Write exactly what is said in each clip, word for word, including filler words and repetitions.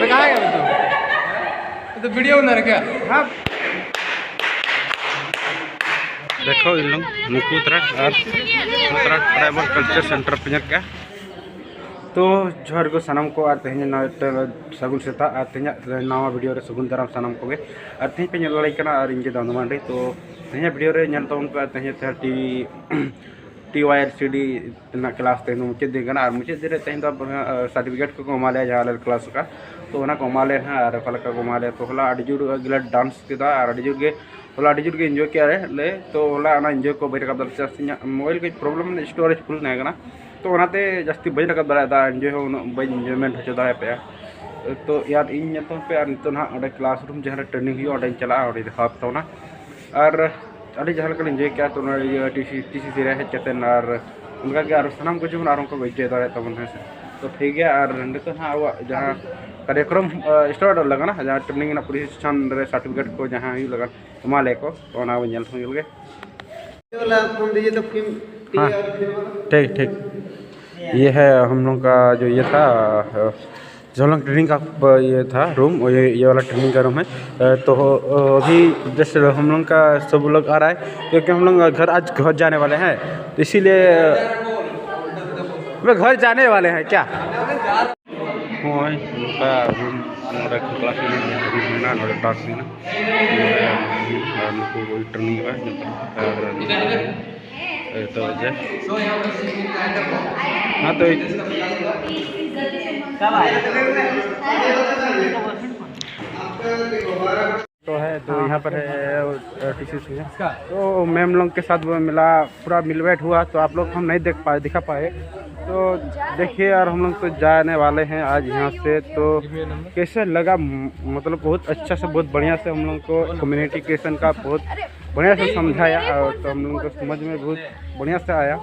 तो वीडियो बना रहे क्या? हाँ। देखो इन लोग मुकुतरा और मुकुतरा ट्राइबल कल्चर सेंटर पे ᱧᱮᱞ ᱠᱮᱜᱼᱟ᱾ ᱛᱚ ᱡᱚᱦᱟᱨ ᱜᱮ ᱥᱟᱱᱟᱢ ᱠᱚ, ᱟᱨ ᱛᱮᱦᱮᱧ ᱱᱟᱣᱟ ᱥᱟᱹᱜᱩᱱ ᱥᱮᱛᱟᱜ, ᱟᱨ ᱛᱮᱦᱮᱧᱟᱜ ᱱᱟᱣᱟ ᱵᱷᱤᱰᱤᱭᱳ ᱨᱮ ᱥᱟᱹᱜᱩᱱ ᱫᱟᱨᱟᱢ ᱥᱟᱱᱟᱢ ᱠᱚᱜᱮ᱾ ᱟᱨ ᱛᱮᱦᱮᱧ ᱯᱮ ᱧᱮᱞ ᱫᱟᱲᱮᱭᱟᱜ ᱠᱟᱱᱟ, ᱟᱨ ᱤᱧ ᱜᱮ ᱫᱟᱱᱫᱩ ᱢᱟᱱᱰᱤ᱾ ᱛᱚ ᱛᱮᱦᱮᱧᱟᱜ ᱵᱷᱤᱰᱤᱭᱳ ᱨᱮ ᱧᱮᱞ ᱛᱟᱵᱚᱱ ᱯᱮ, ᱛᱮᱦᱮᱧ ᱛᱮ T T Y L C D ᱨᱮᱱᱟᱜ ᱠᱞᱟᱥ ᱛᱮᱦᱮᱧ ᱫᱚ ᱢᱩᱪᱟᱹᱫ ᱫᱤᱱ ᱠᱟᱱᱟ, ᱟᱨ ᱢᱩᱪᱟᱹᱫ ᱫᱤᱱ ᱨᱮ ᱛᱮᱦᱮᱧ ᱫᱚ ᱥᱟᱨᱴᱤᱯᱷᱤᱠᱮᱴ ᱠᱚᱠᱚ ᱮᱢᱟ ᱞᱮᱭᱟ ᱡᱟᱦᱟᱸ ᱞᱮ ᱠᱞᱟᱥ ᱟᱠᱟᱫ᱾ ᱛᱚ ᱚᱱᱟ ᱠᱚ ᱮᱢᱟ ᱞᱮᱭᱟ ᱱᱟᱦᱟᱜ, ᱟᱨ ᱚᱠᱟ ᱞᱮᱠᱟ ᱠᱚ ᱮᱢᱟ ᱞᱮᱭᱟ, ᱛᱚ ᱦᱚᱞᱟ ᱟᱹᱰᱤ ᱡᱳᱨ ᱜᱮᱞᱮ ᱰᱟᱱᱥ ᱠᱮᱫᱟ, ᱟᱨ ᱟᱹᱰᱤ ᱡᱳᱨ ᱜᱮ ᱦᱚᱞᱟ ᱟᱹᱰᱤ ᱡᱳᱨ ᱜᱮ ᱤᱱᱡᱚᱭ ᱠᱮᱜᱼᱟ ᱞᱮ᱾ ᱛᱚ ᱦᱚᱞᱟ ᱚᱱᱟ ᱤᱱᱡᱚᱭ ᱠᱚ ᱵᱟᱹᱧ ᱨᱟᱠᱟᱵ ᱫᱟᱲᱮ ᱠᱮᱫᱟ, ᱥᱮ ᱤᱧᱟᱹᱜ ᱢᱳᱵᱟᱭᱤᱞ ᱠᱟᱹᱡ ᱯᱨᱚᱵᱞᱮᱢ, ᱢᱟᱱᱮ ᱥᱴᱳᱨᱮᱡᱽ ᱯᱷᱩᱞ ᱛᱟᱦᱮᱸ ᱠᱟᱱᱟ᱾ ᱛᱚ ᱚᱱᱟᱛᱮ ᱡᱟᱹᱥᱛᱤ ᱵᱟᱹᱧ ᱨᱟᱠᱟᱵ ᱫᱟᱲᱮᱭᱟᱫᱟ, ᱤᱱᱡᱚᱭ ᱦᱚᱸ ᱩᱱᱟᱹᱜ ᱵᱟᱹᱧ ᱤᱱᱡᱚᱭᱢᱮᱱᱴ ᱦᱚᱪᱚ ᱫᱟᱲᱮᱭᱟᱯᱮᱭᱟ᱾ ᱛᱚ ᱭᱟᱨ, ᱤᱧ ᱧᱮᱞ ᱛᱟᱵᱚᱱ ᱯᱮ, ᱟᱨ ᱱᱤᱛᱚᱜ ᱱᱟᱦᱟᱜ ᱚᱸᱰᱮ ᱠᱞᱟᱥ ᱨᱩᱢ ᱡᱟᱦᱟᱸ ᱨᱮ ᱴᱨᱮᱱᱤᱝ ᱦᱩᱭᱩᱜᱼᱟ, ᱚᱸᱰᱮᱧ ᱪᱟᱞᱟᱜᱼᱟ, ᱚᱸᱰᱮᱧ ᱫᱮᱠᱷᱟᱣ ᱟᱯᱮ ᱛᱟᱵᱚᱱᱟ᱾ ᱟᱨ ᱟᱹᱰᱤ ᱡᱟᱦᱟᱸ ᱞᱮᱠᱟᱞᱤᱧ ᱤᱱᱡᱚᱭ ᱠᱮᱜᱼᱟ, ᱛᱚ ᱱᱚᱣᱟ ᱤᱭᱟᱹ ᱴᱤ ᱥᱤ, ᱴᱤ ᱥᱤ ᱥᱤ ᱨᱮ ᱦᱮᱡ ᱠᱟᱛᱮᱫ, ᱟᱨ ᱚᱱᱠᱟᱜᱮ ᱟᱨ ᱥᱟᱱᱟᱢ ᱠᱚ ᱡᱮᱢᱚᱱ ᱟᱨ ᱚᱱᱠᱟ ᱠᱚ ᱤᱱᱡᱚᱭ ᱫᱟᱲᱮᱭᱟᱜ ᱛᱟᱵᱚᱱ, ᱦᱮᱸ ᱥᱮ᱾ ᱛᱚ ᱴᱷᱤᱠ ᱜᱮᱭᱟ, ᱟᱨ ᱱᱤᱛᱚᱜ ᱦᱟᱸᱜ ᱟᱵᱚᱣᱟᱜ ᱡᱟᱦᱟᱸ ᱠᱟᱨᱭᱚᱠᱨᱚᱢ ᱥᱴᱟᱨᱴ ᱞᱟᱜᱟᱱᱟ, ᱡᱟᱦᱟᱸ ᱴᱨᱮᱱᱤᱝ ᱨᱮᱱᱟᱜ ᱯᱨᱚᱥᱮᱥᱚᱱ ᱨᱮ ᱥᱟᱨᱴᱤᱯᱷᱤᱠᱮᱴ ᱠᱚ ᱡᱟᱦᱟᱸ ᱦᱩᱭᱩᱜ ᱞᱟᱜᱟᱱ ᱮᱢᱟ ᱞᱮᱭᱟ ᱠᱚ, ᱛᱚ ᱚᱱᱟ ᱵᱚᱱ ᱧᱮᱞ ᱦᱚᱸ ᱧᱮᱞ ᱜᱮ᱾ ᱦᱮᱸ, ठीक ठीक। ये है हम लोग का जो ये था, अ, जो हम लोग ट्रेनिंग का, अ, ये था रूम, ये, ये वाला ट्रेनिंग का रूम है। अ, तो, अ, अभी जस्ट हम लोग का सब लोग आ रहा है, क्योंकि हम लोग घर, आज घर जाने वाले हैं, तो इसीलिए, अ, वे घर जाने वाले हैं क्या? ᱱᱚᱜᱼᱚᱭ ᱱᱚᱝᱠᱟ ᱨᱩᱢ, ᱱᱚᱰᱮ ᱠᱞᱟᱥ ᱨᱩᱢ ᱢᱮᱱᱟᱜᱼᱟ, ᱱᱚᱰᱮ ᱴᱟᱥᱠ ᱢᱮᱱᱟᱜᱼᱟ᱾ ᱟᱨ ᱱᱩᱠᱩ ᱴᱨᱮᱱᱤᱝ ᱮᱫᱟ ᱡᱚᱛᱚ᱾ ᱟᱨ ᱱᱤᱛᱚᱜ ᱡᱮ हाँ तो तो है, तो यहाँ पर है, अ, टीसी से। तो मैम लोग के साथ वो मिला, पूरा मिलवेट हुआ, तो आप लोग हम नहीं देख पाए, दिखा पाए। तो देखिए, और हम लोग तो जाने वाले हैं आज यहाँ से। तो कैसे लगा? म-, मतलब, बहुत अच्छा से, बहुत बढ़िया से हम लोग को कम्युनिकेशन का बहुत बढ़िया से समझाया, और तो हम लोग को समझ में बहुत बढ़िया से आया।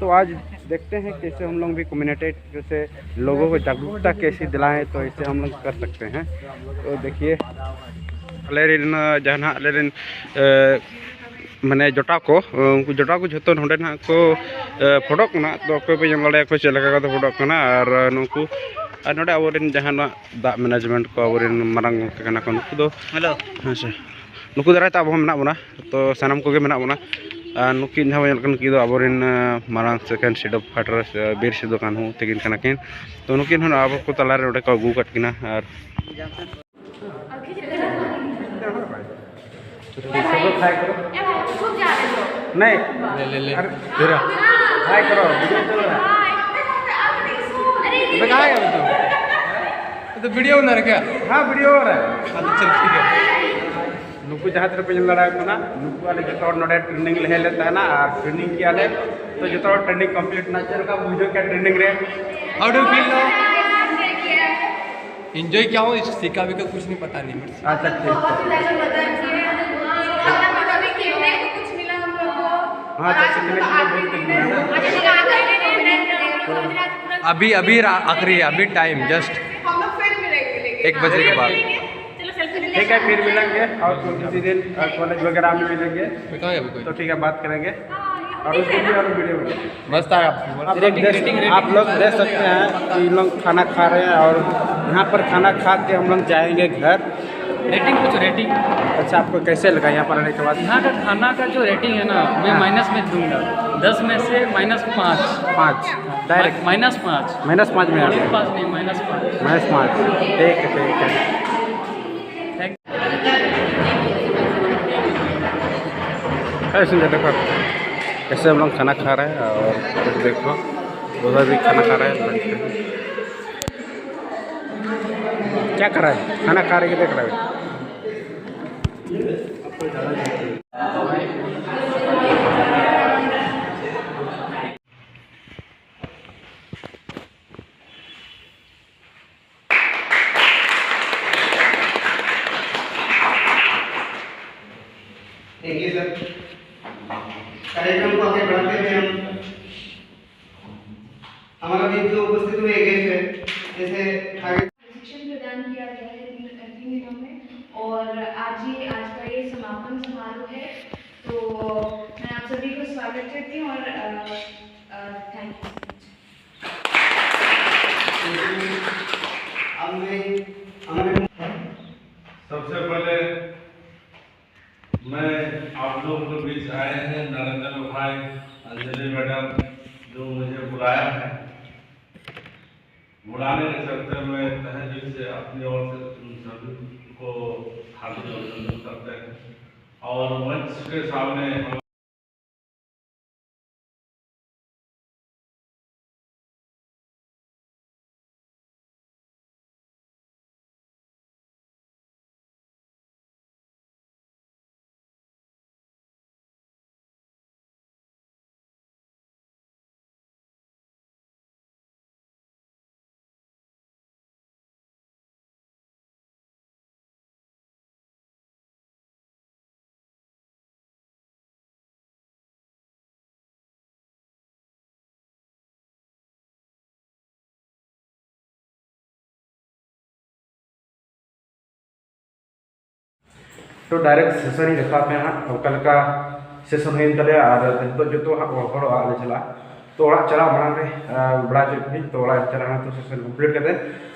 तो आज देखते हैं कैसे हम लोग भी कम्युनिकेट, कैसे लोगों को जागरूकता कैसे दिलाएं, तो ऐसे हम लोग कर सकते हैं। तो देखिए, ᱟᱞᱮᱨᱮᱱ, ᱡᱟᱦᱟᱸ ᱱᱟᱦᱟᱜ ᱟᱞᱮᱨᱮᱱ, ᱮ, ᱢᱟᱱᱮ ᱡᱚᱴᱟᱣ ᱠᱚ, ᱩᱱᱠᱩ ᱡᱚᱴᱟᱣ ᱠᱚ ᱡᱷᱚᱛᱚ ᱱᱚᱰᱮ ᱱᱟᱦᱟᱜ ᱠᱚ, ᱮ, ᱯᱷᱚᱴᱚᱜ ᱠᱟᱱᱟ᱾ ᱛᱚ ᱚᱠᱚᱭ ᱯᱮ ᱧᱮᱞ ᱫᱟᱲᱮᱭᱟᱠᱚ ᱪᱮᱫ ᱞᱮᱠᱟ ᱠᱟᱛᱮ ᱯᱷᱚᱴᱚᱜ ᱠᱟᱱᱟ, ᱟᱨ ᱱᱩᱠᱩ ᱟᱨ ᱱᱚᱰᱮ ᱟᱵᱚᱨᱮᱱ ᱡᱟᱦᱟᱸ ᱱᱚᱣᱟ ᱫᱟᱜ ᱢᱮᱱᱮᱡᱽᱢᱮᱱᱴ ᱠᱚ ᱟᱵᱚᱨᱮᱱ ᱢᱟᱨᱟᱝ ᱜᱚᱢᱠᱮ ᱠᱟᱱᱟ ᱠᱚ, ᱱᱩᱠᱩ ᱫᱚ ᱦᱮᱞᱳ᱾ ᱦᱮᱸ ᱥᱮ, ᱱᱩᱠᱩ ᱫᱟᱨᱟᱭ ᱛᱮ ᱟᱵᱚ ᱦᱚᱸ ᱢᱮᱱᱟᱜ ᱵᱚᱱᱟ, ᱛᱚ ᱥᱟᱱᱟᱢ ᱠᱚᱜᱮ ᱢᱮᱱᱟᱜ ᱵᱚᱱᱟ᱾ ᱟᱨ ᱱᱩᱠᱤᱱ ᱡᱟᱦᱟᱸ ᱵᱚᱱ ᱧᱮᱞ ᱠᱟᱱᱟ, ᱱᱩᱠᱤᱱ ᱫᱚ ᱟᱵᱚᱨᱮᱱ ᱟᱸ, ᱢᱟᱨᱟᱝ ᱥᱮᱠᱮᱱᱰ ᱥᱤᱰᱚᱯ ᱯᱷᱟᱭᱴᱟᱨ ᱥᱮ ᱵᱤᱨ ᱥᱤᱫᱩ ᱠᱟᱹᱱᱦᱩ ᱛᱟᱹᱠᱤᱱ ᱠᱟᱱᱟ ᱠᱤᱱ᱾ ᱛᱚ ᱱᱩᱠᱤᱱ ᱦᱚᱸ ᱟᱵᱚ ᱠᱚ ᱛᱟᱞᱟᱨᱮ ᱱᱚᱰᱮ ᱠᱚ ᱟᱹᱜᱩ ᱟᱠᱟᱫ ᱠᱤᱱᱟ᱾ ᱟᱨ नहीं। ले, ले, ले। अरे, तेरा। हाय करो, वीडियो चल रहा है। अबे, कहाँ गया तू? तो वीडियो बना रहे क्या? हाँ, वीडियो हो रहा है। हाँ, तो चल, ठीक है। ᱱᱩᱠᱩ ᱡᱟᱦᱟᱸ ᱛᱤᱱᱟᱹᱜ ᱯᱮ ᱧᱮᱞ ᱫᱟᱲᱮᱭᱟᱠᱚ ᱠᱟᱱᱟ, ᱱᱩᱠᱩ ᱟᱞᱮ ᱡᱚᱛᱚ ᱦᱚᱲ ᱱᱚᱰᱮ ᱴᱨᱮᱱᱤᱝ ᱞᱮ ᱦᱮᱡ ᱞᱮᱱ ᱛᱟᱦᱮᱱᱟ ᱟᱨ ᱴᱨᱮᱱᱤᱝ ᱠᱮᱜᱼᱟ ᱞᱮ᱾ ᱛᱚ ᱡᱚᱛᱚ ᱦᱚᱲ ᱴᱨᱮᱱᱤᱝ ᱠᱚᱢᱯᱞᱤᱴ ᱮᱱᱟ᱾ ᱪᱮᱫ ᱞᱮᱠᱟ ᱵᱩᱡᱷᱟᱹᱣ ᱠᱮᱜᱼᱟ ᱴᱨᱮᱱᱤᱝ ᱨᱮ? How do you feel now? Enjoy क्या हो, इस सीखा भी का कुछ नहीं पता नहीं मेरे से। अच्छा, ठीक। हाँ, तो सीखने के लिए बहुत कुछ मिला। अभी, अभी रा-, आखिरी है, अभी टाइम जस्ट एक बजे के बाद। ठीक है, फिर मिलेंगे और किसी दिन, अ, कॉलेज वगैरह में मिलेंगे। मैं कहाँ है अभी कोई? तो ठीक है, बात करेंगे और उस दिन भी और वीडियो बनेगा। मस्त आया। आप लोग देख, आप लोग देख सकते हैं कि इन लोग खाना खा रहे हैं और यहाँ पर खाना खा के हम लोग जाएंगे घर। रेटिंग पूछो, रेटिंग। अच्छा, आपको कैसे लगा यहाँ पर आने के बाद? यहाँ का खाना का जो रेटिंग है ना, मैं हाँ। माइनस में दूंगा, दस में से माइनस पाँच। पाँच, डायरेक्ट? माइनस पाँच। माइनस पाँच में आ गया। पाँच नहीं, माइनस पाँच। माइनस पाँच, ठीक है, ठीक है। थैंक ऐसे देखो, ऐसे हम लोग खाना खा रहे हैं और देखो, उधर भी खाना खा रहे हैं। क्या कर रहा है? खाना खा रहे कि देख रहा है? Thank you sir. कार्यक्रम को आगे बढ़ाते हुए हम हमारा भी जो उपस्थित हुए गेस्ट है, जैसे आगे प्रशिक्षण प्रदान किया गया है तीन, तीन दिनों में, और आज ये, आज का ये समापन समारोह है। तो मैं आप सभी को स्वागत करती हूँ और, अ, अ, थैंक यू सो मच। सबसे पहले मैं आप लोगों के बीच आए हैं नरेंद्र भाई, अंजलि मैडम, जो मुझे बुलाया है। बुलाने के चलते मैं तहे दिल से अपनी ओर से उन सभी को हार्दिक अभिनंदन करते हैं। और मंच के सामने हम ᱛᱚ direct session ᱤᱧ ᱫᱮᱠᱷᱟᱣ ᱯᱮᱭᱟ ᱦᱟᱸᱜ, ᱚᱠᱟ ᱞᱮᱠᱟ session ᱦᱩᱭᱮᱱ ᱛᱟᱞᱮᱭᱟ ᱟᱨ ᱱᱤᱛᱚᱜ ᱡᱚᱛᱚ ᱦᱟᱸᱜ ᱦᱚᱲ ᱚᱲᱟᱜ ᱞᱮ ᱪᱟᱞᱟᱜᱼᱟ᱾ ᱛᱚ ᱚᱲᱟᱜ ᱪᱟᱞᱟᱜ ᱢᱟᱲᱟᱝ ᱨᱮ ᱵᱟᱲᱟᱭ ᱦᱚᱪᱚᱭᱮᱫ ᱯᱮᱭᱟᱹᱧ, ᱛᱚ ᱚᱲᱟᱜ ᱤᱧ ᱪᱟᱞᱟᱜᱼᱟ ᱱᱤᱛᱚᱜ session complete ᱠᱟᱛᱮ,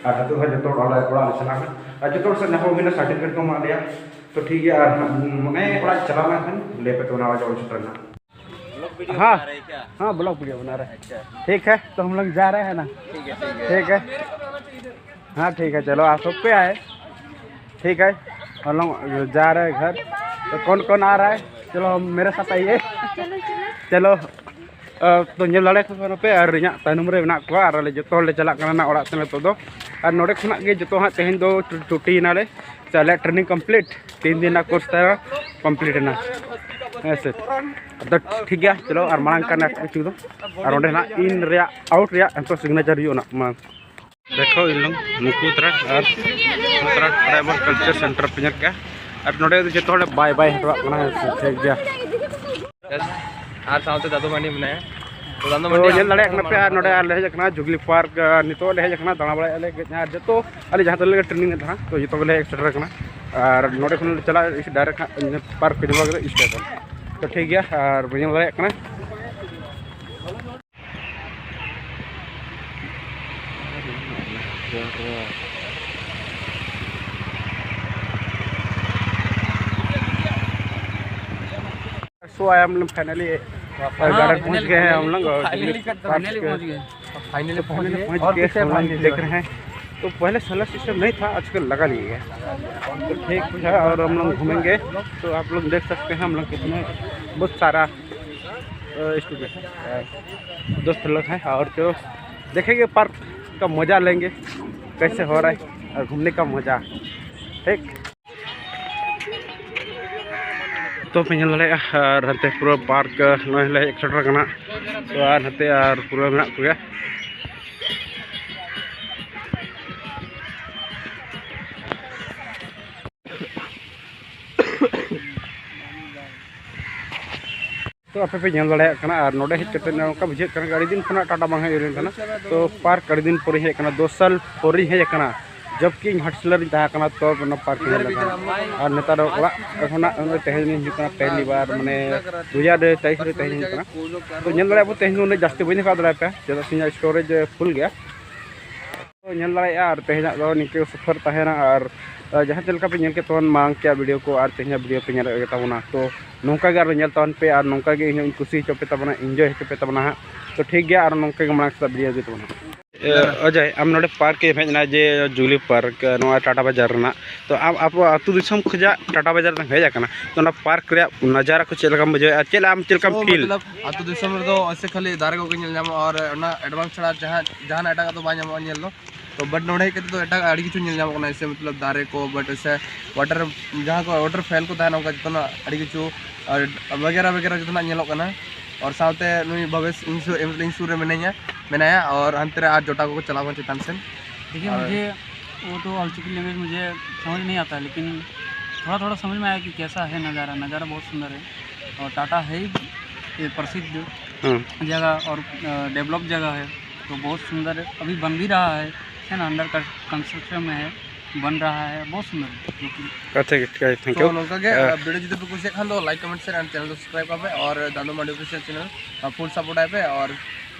ᱟᱨ ᱱᱤᱛᱚᱜ ᱦᱟᱸᱜ ᱡᱚᱛᱚ ᱦᱚᱲ ᱚᱲᱟᱜ ᱞᱮ ᱪᱟᱞᱟᱜᱼᱟ ᱦᱟᱸᱜ᱾ ᱟᱨ ᱡᱚᱛᱚ ᱦᱚᱲ ᱥᱟᱶ ᱧᱟᱯᱟᱢ ᱦᱩᱭᱱᱟ, certificate ᱠᱚ ᱮᱢᱟᱜ ᱞᱮᱭᱟ᱾ ᱛᱚ ᱴᱷᱤᱠ ᱜᱮᱭᱟ, ᱟᱨ ᱦᱟᱸᱜ ᱚᱱᱮ ᱚᱲᱟᱜ ᱪᱟᱞᱟᱣ ᱞᱮᱱᱠᱷᱟᱱ ᱞᱟᱹᱭ ᱟᱯᱮ ᱛᱚ ᱚᱱᱟ ᱚᱲᱟᱜ ᱪᱟᱞᱟᱣ ᱥᱮᱴᱮᱨ ᱱᱟ᱾ हाँ, हाँ, ब्लॉग वीडियो बना रहे हैं। अच्छा। ठीक है, तो हम लोग जा रहे हैं ना। ठीक है, ठीक है। ठीक है। हाँ, ठीक है, चलो, आप सब पे आए। ठीक है, हम लोग जा रहे हैं घर। तो कौन कौन आ रहा है? चलो, हम, मेरे साथ आइए। चलो, चलो। चलो। ᱛᱚ ᱧᱮᱞ ᱫᱟᱲᱮᱭᱟᱜ ᱠᱟᱱᱟ ᱯᱮ, ᱟᱨ ᱤᱧᱟᱹᱜ ᱛᱟᱭᱱᱚᱢ ᱨᱮ ᱢᱮᱱᱟᱜ ᱠᱚᱣᱟ, ᱟᱨ ᱟᱞᱮ ᱡᱚᱛᱚ ᱦᱚᱲᱞᱮ ᱪᱟᱞᱟᱜ ᱠᱟᱱᱟ ᱱᱟᱜ ᱚᱲᱟᱜ ᱛᱮ ᱱᱤᱛᱚᱜ ᱫᱚ᱾ ᱟᱨ ᱱᱚᱰᱮ ᱠᱷᱚᱱᱟᱜ ᱜᱮ ᱡᱚᱛᱚ ᱦᱟᱸᱜ ᱛᱮᱦᱮᱧ ᱫᱚ ᱪᱷᱩ-, ᱪᱷᱩᱴᱤ ᱮᱱᱟᱞᱮ᱾ ᱥᱮ ᱟᱞᱮᱭᱟᱜ training complete, ᱛᱤᱱ ᱫᱤᱱ ᱨᱮᱱᱟᱜ course ᱛᱟᱦᱮᱸ complete ᱮᱱᱟ᱾ ᱦᱮᱸ ᱥᱮ, ᱟᱫᱚ ᱴᱷᱤᱠ ᱜᱮᱭᱟ, ᱪᱚᱞᱚ ᱟᱨ ᱢᱟᱲᱟᱝ ᱠᱟᱱᱟ ᱠᱤᱪᱷᱩ ᱫᱚ, ᱟᱨ ᱚᱸᱰᱮ ᱱᱟᱜ in ᱨᱮᱭᱟᱜ out ᱨᱮᱭᱟᱜ ᱮᱱᱛᱚ signature ᱦᱩᱭᱩᱜᱼᱟ ᱱᱟᱜ ᱢᱟᱲᱟᱝ᱾ ᱫᱮᱠᱷᱚ ᱤᱧ ᱞᱚᱝ ᱱᱩᱠᱩ ᱛᱟᱨᱟ ᱟᱨ ᱱᱩᱠᱩ ᱛᱟᱨᱟ tribal culture center ᱯᱮ ᱧᱮᱞ ᱠᱮᱜᱼᱟ᱾ ᱟᱨ ᱱᱚᱰᱮ ᱫᱚ ᱡᱚᱛᱚ ᱦᱚᱲ ᱞᱮ bye bye ᱦᱚᱴᱚᱣᱟᱜ ᱠᱟᱱᱟ, ᱦᱮᱸ ᱥᱮ, ᱴᱷᱤᱠ ᱜᱮᱭᱟ᱾ ᱟᱨ ᱥᱟᱶᱛᱮ ᱫᱟᱫᱩ ᱢᱟᱹᱱᱤ ᱢᱮᱱᱟᱭᱟ᱾ ᱛᱚ ᱫᱟᱫᱩ ᱛᱚ ᱢᱟᱹᱱᱤ ᱧᱮᱞ ᱫᱟᱲᱮᱭᱟᱜ ᱠᱟᱱᱟ ᱯᱮ, ᱟᱨ ᱱᱚᱰᱮ ᱟᱞᱮ ᱦᱮᱡ ᱟᱠᱟᱱᱟ ᱡᱩᱜᱽᱞᱤ ᱯᱟᱨᱠ, ᱟᱨ ᱱᱤᱛᱚᱜ ᱞᱮ ᱦᱮᱡ ᱟᱠᱟᱱᱟ, ᱫᱟᱬᱟ ᱵᱟᱲᱟᱭᱮᱫ ᱞᱮ, ᱟᱨ ᱡᱚᱛᱚ ᱟᱞᱮ ᱡᱟᱦᱟᱸ ᱛᱤᱱᱟᱹᱜ ᱞᱮ training ᱮᱫ ᱛᱟᱦᱮᱱᱟ, ᱛᱚ ᱡᱚᱛᱚ ᱜᱮᱞᱮ ᱦᱮᱡ ᱥᱮᱴᱮᱨ ᱟᱠᱟᱱᱟ᱾ ᱟᱨ ᱱᱚᱰᱮ ᱠᱷᱚᱱ ᱞᱮ ᱪᱟᱞᱟᱜᱼᱟ direct ᱦᱟᱸᱜ ᱯᱟᱨᱠ ᱠᱚ ᱧᱮᱞ ᱵᱟᱲᱟ ᱠᱟᱛᱮ station᱾ ᱛᱚ ᱴᱷᱤᱠ ᱜᱮᱭᱟ, ᱟᱨ ᱵᱚᱱ ᱧᱮᱞ ᱫᱟᱲᱮᱭᱟᱜ ᱠᱟᱱᱟ᱾ तो आए हम लोग फाइनली, गार्डन पहुंच गए हैं हम लोग। और फाइनली पहुंच गए। फाइनली पहुंच गए। और पीछे हम लोग देख रहे हैं, तो पहले सोलर सिस्टम नहीं था, आजकल लगा लिए गया। तो ठीक है, और हम लोग घूमेंगे। तो आप लोग देख सकते हैं, हम लोग कितने, बहुत सारा स्टूडेंट, दोस्त लोग हैं। और तो देखेंगे, पार्क का मज़ा लेंगे, कैसे हो रहा है और घूमने का मज़ा। ठीक। ᱛᱚ ᱯᱮ ᱧᱮᱞ ᱫᱟᱲᱮᱭᱟᱜᱼᱟ, ᱟᱨ ᱦᱟᱱᱛᱮ ᱯᱩᱨᱟᱹ ᱯᱟᱨᱠ ᱱᱚᱜᱼᱚᱭ ᱞᱮ ᱦᱮᱡ ᱥᱮᱴᱮᱨ ᱟᱠᱟᱱᱟ᱾ ᱛᱚ ᱟᱨ ᱦᱟᱱᱛᱮ ᱟᱨ ᱯᱩᱨᱟᱹ ᱢᱮᱱᱟᱜ ᱠᱚᱜᱮᱭᱟ᱾ ᱛᱚ ᱟᱯᱮ ᱯᱮ ᱧᱮᱞ ᱫᱟᱲᱮᱭᱟᱜ ᱠᱟᱱᱟ, ᱟᱨ ᱱᱚᱰᱮ ᱦᱮᱡ ᱠᱟᱛᱮ ᱱᱚᱝᱠᱟ ᱵᱩᱡᱷᱟᱹᱜ ᱠᱟᱱᱟ, ᱟᱹᱰᱤ ᱫᱤᱱ ᱠᱷᱚᱱᱟᱜ ᱴᱟᱴᱟ ᱵᱟᱝ ᱦᱮᱡ ᱦᱩᱭ ᱞᱮᱱ ᱛᱟᱦᱮᱱᱟ᱾ ᱛᱚ ᱯᱟᱨᱠ ᱟᱹᱰᱤ ᱫᱤᱱ ᱯᱚᱨᱮᱧ ᱦᱮᱡ ᱟᱠᱟᱱᱟ, ᱫᱚᱥ ᱥᱟᱞ ᱯᱚᱨᱮᱧ ᱦᱮᱡ ᱟᱠᱟᱱᱟ᱾ ᱡᱚᱵᱠᱤ ᱤᱧ ᱦᱳᱥᱴᱮᱞ ᱨᱤᱧ ᱛᱟᱦᱮᱸ ᱠᱟᱱᱟ, ᱛᱚ ᱚᱱᱟ ᱯᱟᱨᱠ ᱤᱧ ᱦᱮᱡ ᱞᱮᱱᱟ᱾ ᱟᱨ ᱱᱮᱛᱟᱨ ᱚᱲᱟᱜ ᱠᱷᱚᱱᱟᱜ ᱛᱮᱦᱮᱧ ᱤᱧ ᱦᱤᱡᱩᱜ ᱠᱟᱱᱟ ᱯᱮᱦᱞᱤ ᱵᱟᱨ, ᱢᱟᱱᱮ ᱫᱩ ᱦᱟᱡᱟᱨ ᱛᱮᱭᱤᱥ ᱨᱮ ᱛᱮᱦᱮᱧ ᱦᱤᱡᱩᱜ ᱠᱟᱱᱟ᱾ ᱛᱚ ᱧᱮᱞ ᱫᱟᱲᱮᱭᱟᱜ ᱵᱚᱱ, ᱛᱮᱦᱮᱧ ᱫᱚ ᱩᱱᱟᱹᱜ ᱡᱟᱹᱥᱛᱤ ᱵᱟᱹᱧ ᱫᱮᱠᱷᱟᱣ ᱫᱟᱲᱮᱭᱟᱯᱮᱭᱟ, ᱪᱮᱫᱟᱜ ᱥᱮ ᱤᱧᱟᱹᱜ ᱥᱴᱳᱨᱮᱡᱽ ᱯᱷᱩᱞ ᱜᱮᱭᱟ᱾ ᱛᱚ ᱧᱮᱞ ᱫᱟᱲᱮᱭᱟᱜᱼᱟ, ᱟᱨ ᱛᱮᱦᱮᱧᱟᱜ ᱫᱚ ᱱᱤᱝᱠᱟᱹ ᱥᱚᱯᱷᱟᱨ ᱛᱟᱦᱮᱱᱟ᱾ ᱟᱨ ᱟᱨ ᱡᱟᱦᱟᱸ ᱪᱮᱫ ᱞᱮᱠᱟ ᱯᱮ ᱧᱮᱞ ᱠᱮᱫ ᱛᱟᱵᱚᱱ ᱢᱟᱲᱟᱝ ᱛᱮᱭᱟᱜ ᱵᱷᱤᱰᱤᱭᱳ ᱠᱚ, ᱟᱨ ᱛᱮᱦᱮᱧᱟᱜ ᱵᱷᱤᱰᱤᱭᱳ ᱯᱮ ᱧᱮᱞᱮᱫ ᱜᱮ ᱛᱟᱵᱚᱱᱟ, ᱛᱚ ᱱᱚᱝᱠᱟ ᱜᱮ ᱟᱨᱚ ᱧᱮᱞ ᱛᱟᱵᱚᱱ ᱯᱮ, ᱟᱨ ᱱᱚᱝᱠᱟ ᱜᱮ ᱤᱧ ᱦᱚᱸᱧ ᱠᱩᱥᱤ ᱦᱚᱪᱚ ᱯᱮ ᱛᱟᱵᱚᱱᱟ, ᱤᱧᱡᱚᱭ ᱦᱚᱪᱚ ᱯᱮ ᱛᱟᱵᱚᱱᱟ ᱦᱟᱸᱜ᱾ ᱛᱚ ᱴᱷᱤᱠ ᱜᱮᱭᱟ, ᱟᱨᱚ ᱱᱚᱝᱠᱟ ᱜᱮ ᱢᱟᱲᱟᱝ ᱥᱮᱫ ᱵᱷᱤᱰᱤᱭᱳ ᱦᱤᱡᱩᱜ ᱛᱟᱵᱚᱱᱟ᱾ ᱚᱡᱚᱭ, ᱟᱢ ᱱᱚᱰᱮ ᱯᱟᱨᱠ ᱮᱢ ᱦᱮᱡ ᱮᱱᱟ, ᱡᱮ ᱡᱩᱵᱽᱞᱤ ᱯᱟᱨᱠ, ᱱᱚᱣᱟ ᱴᱟᱴᱟ ᱵᱟᱡᱟᱨ ᱨᱮᱱᱟᱜ, ᱛᱚ ᱟᱢ ᱟᱵᱚ ᱟᱹᱛᱩ ᱫᱤᱥᱚᱢ ᱠᱷᱚᱱᱟᱜ ᱴᱟᱴᱟ ᱵᱟᱡᱟᱨ ᱨᱮᱢ ᱦᱮᱡ ᱟᱠᱟᱱᱟ, ᱛᱚ ᱚᱱᱟ ᱯᱟᱨᱠ ᱨᱮᱭᱟᱜ ᱱᱟᱡᱟᱨᱟ ᱠᱚ ᱪᱮᱫ ᱞᱮᱠᱟᱢ ᱵᱩᱡᱷᱟᱹᱣᱮᱫᱼᱟ, ᱪᱮᱫ ᱞᱮᱠᱟ ᱟᱢ ᱪᱮᱫ ᱞᱮᱠᱟᱢ ᱛᱚ ᱯᱷᱤᱞ? ᱢᱚᱛᱞᱚᱵ, ᱟᱹᱛᱩ ᱫᱤᱥᱚᱢ ᱨᱮᱫᱚ ᱮᱥᱮ ᱠᱷᱟᱹᱞᱤ ᱫᱟᱨᱮ ᱠᱚᱜᱮ ᱧᱮᱞ ᱧᱟᱢᱚᱜᱼᱟ, ᱟᱨ ᱚᱱᱟ ᱮᱰᱵᱷᱟᱱᱥ ᱪᱷᱟᱲᱟ ᱡᱟᱦᱟᱸ, ᱡᱟᱦᱟᱱᱟᱜ ᱮᱴᱟᱜᱟᱜ ᱫᱚ ᱵᱟᱭ ᱧᱟᱢᱚᱜᱼᱟ ᱧᱮᱞ ᱫᱚ᱾ ᱛᱚ ᱵᱟᱴ ᱱᱚᱰᱮ ᱦᱮᱡ ᱠᱟᱛᱮ ᱫᱚ ᱮᱴᱟᱜ ᱟᱹᱰᱤ ᱠᱤᱪᱷᱩ ᱧᱮᱞ ᱧᱟᱢᱚᱜ ᱠᱟᱱᱟ, ᱮᱥᱮ ᱢᱚᱛᱞᱚᱵ ᱫᱟᱨᱮ ᱠᱚ, ᱵᱟᱴ ᱮᱥᱮ ᱣᱟᱴᱟᱨ, ᱡᱟᱦᱟᱸ ᱠᱚ ᱣᱟᱴᱟᱨ ᱯᱷᱮᱞ ᱠᱚ ᱛᱟᱦᱮᱱᱟ, ᱚᱱᱠᱟ ᱡᱚᱛᱚᱱᱟᱜ ᱟᱹᱰᱤ ᱠᱤᱪᱷᱩ, ᱟᱨ ᱵᱟᱜᱮᱨᱟ ᱵᱟᱜᱮᱨᱟ ᱡᱚᱛᱚᱱᱟᱜ ᱧᱮᱞᱚᱜ ᱠᱟᱱᱟ᱾ ᱟᱨ ᱥᱟᱶᱛᱮ ᱱᱩᱭ ᱵᱷᱟᱵᱮᱥ ᱤᱧ ᱥᱩᱨ, ᱤᱧ ᱥᱩᱨ ᱨᱮ ᱢᱮᱱᱟᱧᱟ, ᱢᱮᱱᱟᱭᱟ, ᱟᱨ ᱦᱟᱱᱛᱮ ᱨᱮ ᱟᱨ ᱡᱚᱴᱟᱣ ᱠᱚᱠᱚ ᱪᱟᱞᱟᱣ ᱠᱟᱱᱟ ᱪᱮᱛᱟᱱ ᱥᱮᱱ᱾ देखिए, ᱟᱨ मुझे वो तो ऑलचिकी लैंग्वेज मुझे समझ नहीं आता है, लेकिन थोड़ा थोड़ा समझ में आया कि कैसा है नज़ारा। नज़ारा बहुत सुंदर है और टाटा है ही ये प्रसिद्ध हम्म। जगह और डेवलप जगह है, तो बहुत सुंदर है। अभी बन भी रहा है, है ना, अंडर कंस्ट्रक्शन में है, बन रहा है, बहुत सुंदर है। ᱟᱪᱪᱷᱟ, ᱴᱷᱤᱠ ᱟᱪᱷᱮ, ᱛᱷᱮᱝᱠ ᱛᱚ ᱭᱩ᱾ ᱱᱚᱝᱠᱟ ᱜᱮ, ᱦᱮᱸ᱾ ᱵᱷᱤᱰᱤᱭᱳ ᱡᱩᱫᱤ ᱯᱮ ᱠᱩᱥᱤᱭᱟᱜ ᱠᱷᱟᱱ ᱫᱚ ᱞᱟᱭᱤᱠ, ᱠᱚᱢᱮᱱᱴ, ᱥᱮᱭᱟᱨ ᱟᱨ ᱪᱮᱱᱮᱞ ᱫᱚ ᱥᱟᱵᱥᱠᱨᱟᱭᱤᱵ ᱟᱯᱮ, ᱟᱨ ᱫᱟᱱᱫᱩ ᱢᱟᱱᱰᱤ ᱚᱯᱷᱤᱥᱤᱭᱟᱞ ᱪᱮᱱᱮᱞ ᱯᱷᱩᱞ ᱥᱟᱯᱳᱨᱴ ᱟᱭ ᱯᱮ᱾ ᱟᱨ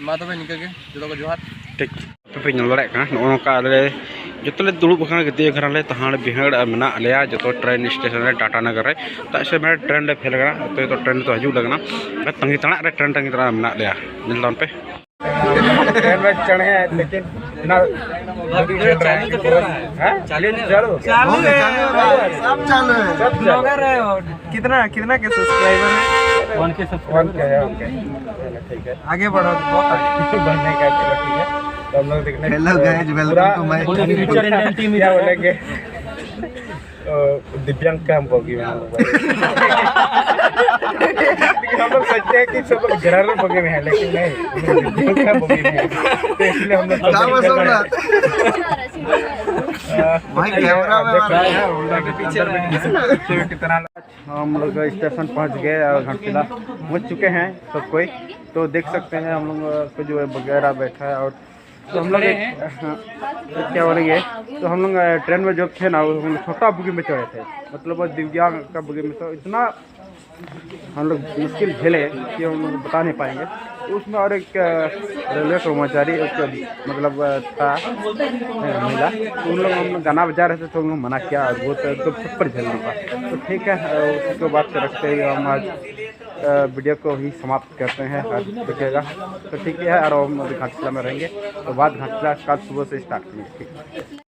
ᱢᱟ ᱛᱚᱵᱮ ᱱᱤᱝᱠᱟᱹ ᱜᱮ, ᱡᱚᱛᱚ ᱠᱚ ᱡᱚᱦᱟᱨ᱾ ᱴᱷᱤᱠ, ᱟᱯᱮ ᱯᱮ ᱧᱮᱞ ᱫᱟᱲᱮᱭᱟᱜ ᱠᱟᱱᱟ, ᱱᱚᱜᱼᱚ ᱱᱚᱝᱠᱟ ᱟᱞᱮ ᱡᱚᱛᱚ ᱞᱮ ᱫᱩᱲᱩᱵ ᱟᱠᱟᱱᱟ, ᱜᱟᱛᱮ ᱟᱠᱟᱱᱟ ᱞᱮ, ᱛᱟᱦᱟᱸᱲ ᱵᱤᱦᱟᱹᱲ ᱢᱮᱱᱟᱜ ᱞᱮᱭᱟ ᱡᱚᱛᱚ ᱴᱨᱮᱱ ᱥᱴᱮᱥᱚᱱ ᱨᱮ, ᱴᱟᱴᱟ ᱱᱚᱜᱚᱨ ᱨᱮ᱾ ᱛᱟᱜ ᱥᱮ ᱢᱮ ᱴᱨᱮᱱ ᱞᱮ ᱯᱷᱮᱞ ᱟᱠᱟᱱᱟ, ᱛᱚ ᱱᱤᱛᱚᱜ ᱴᱨᱮᱱ ᱱᱤᱛᱚᱜ ᱦᱤᱡᱩᱜ ᱞᱟᱹᱜᱤᱫ ᱠᱟᱱᱟ᱾ ᱛᱟᱺᱜᱤ ᱛᱟᱲᱟᱜ ᱨᱮ ᱴᱨᱮᱱ ᱛᱟᱺᱜᱤ ᱛᱟᱲᱟᱜ ᱨᱮ ᱢᱮᱱᱟᱜ ᱞᱮᱭᱟ, ᱧᱮᱞ ᱛᱟᱵᱚᱱ ᱯᱮ᱾ ट्रेन में चढ़े हैं, लेकिन ना अभी चल रहा है। हाँ? चालू नहीं हो रहा। चालू? चालू है भाई, सब चालू है। सब चालू। ब्लॉगर है। और कितना, कितना के सब्सक्राइबर है? वन के सब्सक्राइबर। वन के है, ओके। चलो, ठीक है। आगे बढ़ो, बहुत आगे। बढ़ने का, चलो, ठीक है। तो हम लोग देखने hello guys, welcome to my future Indian team क्या बोलेंगे? अ, दिव्यांग का हम बोगी में हम लोग। हम लोग सोचते हैं कि सब लोग जनरल बोगी में है, लेकिन नहीं, हम लोग दिव्यांग का बोगी में है। तो इसलिए हम लोग क्या पसंद करना है। अ, भाई, कैमरा में देखो, मार रहे हैं। अंदर में, अंदर में कितना हम लोग स्टेशन पहुंच गए और घाटशिला पहुंच चुके हैं सब कोई। तो देख सकते हैं हम लोग को जो है वगैरह बैठा है और तो हम लोग एक, हाँ, तो क्या बोलेंगे, तो हम लोग अ, ट्रेन में जो थे ना, वो हम लोग छोटा बोगी में चढ़े थे, मतलब वो दिव्यांग का बोगी में। तो इतना हम लोग मुश्किल झेले कि हम लोग बता नहीं पाएंगे। तो उसमें और एक अ, रेलवे कर्मचारी, एक मतलब अ, था अ, महिला, तो उन लोग हम लोग गाना बजा रहे थे, तो उन लोग मना किया और बहुत एकदम छप्पर झेलने का। तो ठीक है, अ, उसको बात रखते हुए हम आज अ, वीडियो को ही समाप्त करते हैं। आज देखिएगा, तो ठीक है, और हम अभी घाटशिला में रहेंगे, तो बाद घाटशिला कल सुबह से स्टार्ट करेंगे, ठीक है।